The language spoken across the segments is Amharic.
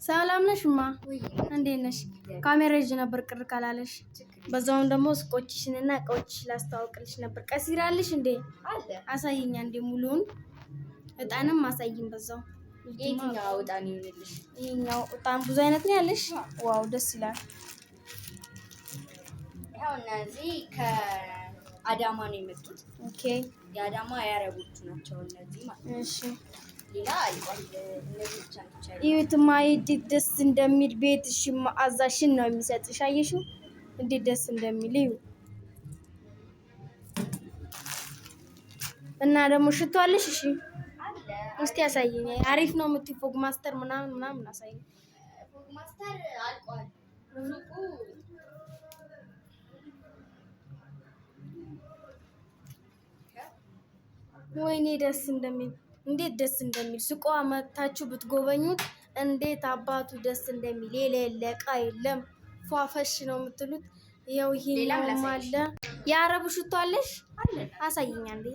ሰላም ነሽ እማ? እንዴት ነሽ? ካሜራ ይዤ ነበር ቅር ካላለሽ። በዛውም ደግሞ ሱቆችሽንና እቃዎችሽ ላስተዋውቅልሽ ነበር። ቀሲራለሽ እንዴ? አሳይኛ እንዴ ሙሉውን። እጣንም አሳይኝ በዛው። የትኛው እጣን ይሁንልሽ? ይኸኛው እጣን ብዙ አይነት ነው ያለሽ። Wow ደስ ይላል። ያው እነዚህ ከአዳማ ነው የመጡት። Okay የአዳማ የአረቦቹ ናቸው እነዚህ ማለት ነው። እሺ ሌላ አልቋል። እነዚህ ብቻ ናቸው ያሉት። እዩትማ እንዴት ደስ እንደሚል ቤትሽ መዓዛሽን ነው የሚሰጥሽ። አየሽው እንዴት ደስ እንደሚል እዩ። እና ደግሞ ሽቶ አለሽ? እሺ አለ እስቲ አሳይኝ። አሪፍ ነው የምትይው Fog Master ምናምን ምናምን አሳይኝ። Fog Master አልቋል። ሱቁ ወይኔ ደስ እንደሚል እንዴት ደስ እንደሚል ሱቋ መታችሁ ብትጎበኙት እንዴት አባቱ ደስ እንደሚል። የሌለ እቃ የለም። ፏፈሽ ነው የምትሉት። ይኸው ሌላም ይሄኛውም ላሳይሽ። አለ። የአረቡ ሽቶ አለሽ? አለ አሳይኝ አንዴ።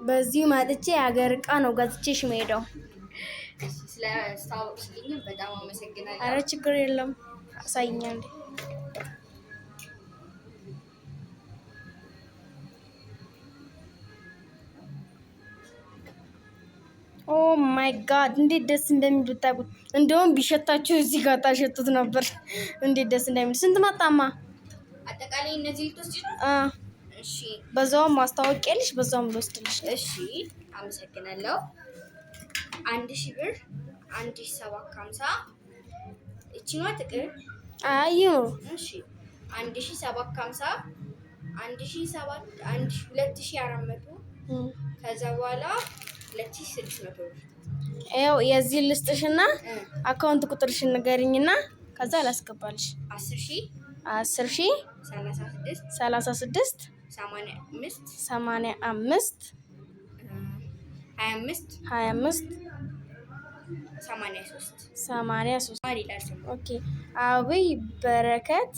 በዚሁ መጥቼ የሀገር እቃ ነው ገዝቼሽ የምሄደው። እሺ፣ ስለአስተዋወቅሽልኝም በጣም አመሰግናለሁ። አረ ችግር የለም። አሳይኝ አንዴ። Oh my God እንዴት ደስ እንደሚል ብታውቁት። እንደውም ቢሸታችሁ እዚህ ጋር ታሸቱት ነበር። እንዴት ደስ እንደሚል። ስንት መጣማ? አጠቃላይ እነዚህ ልትወስጂ ነው? አ እሺ በዛውም ማስታወቂያልሽ፣ በዛውም ልወስድልሽ። እሺ፣ አመሰግናለሁ። 1000 ብር 1750 እቺኛዋ ጥቅል አይ እሺ 1750 1700 2400 ከዛ በኋላ 2600 ብር። ያው የዚህ ልስጥሽና account ቁጥርሽን ንገሪኝና ከዛ ላስገባልሽ። 10,000 10,000 36 36 85 85 25 25 83 83 ማን ይላል ስሙ? Okay አብይ በረከት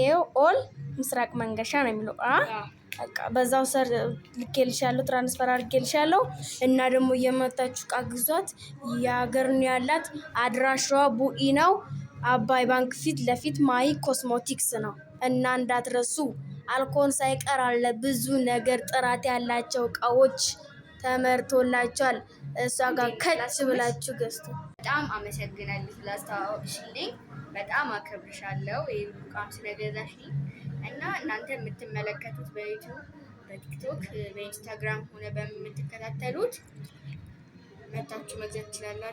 ኤው ኦል ምስራቅ መንገሻ ነው የሚለው። አ በቃ በዛው ሰር ልኬልሻለሁ፣ transfer አድርጌልሻለሁ። እና ደግሞ እየመጣችሁ ዕቃ ግዟት። የሀገር ነው ያላት። አድራሻዋ ቡኢ ነው፣ አባይ ባንክ ፊት ለፊት ማይ ኮስሞቲክስ ነው። እና እንዳትረሱ፣ አልኮን ሳይቀር አለ። ብዙ ነገር ጥራት ያላቸው እቃዎች ተመርቶላቸዋል። እሷ ጋር ከች ብላችሁ ገዝቶ በጣም አመሰግናለሁ ስላስተዋወቅሽልኝ፣ በጣም አከብርሻለሁ። ይሄን ሁሉ ዕቃም ስለገዛሽልኝ እና እናንተ የምትመለከቱት በዩቲዩብ፣ በቲክቶክ፣ በኢንስታግራም ሆነ በምትከታተሉት መታችሁ መግዛት ትችላላችሁ።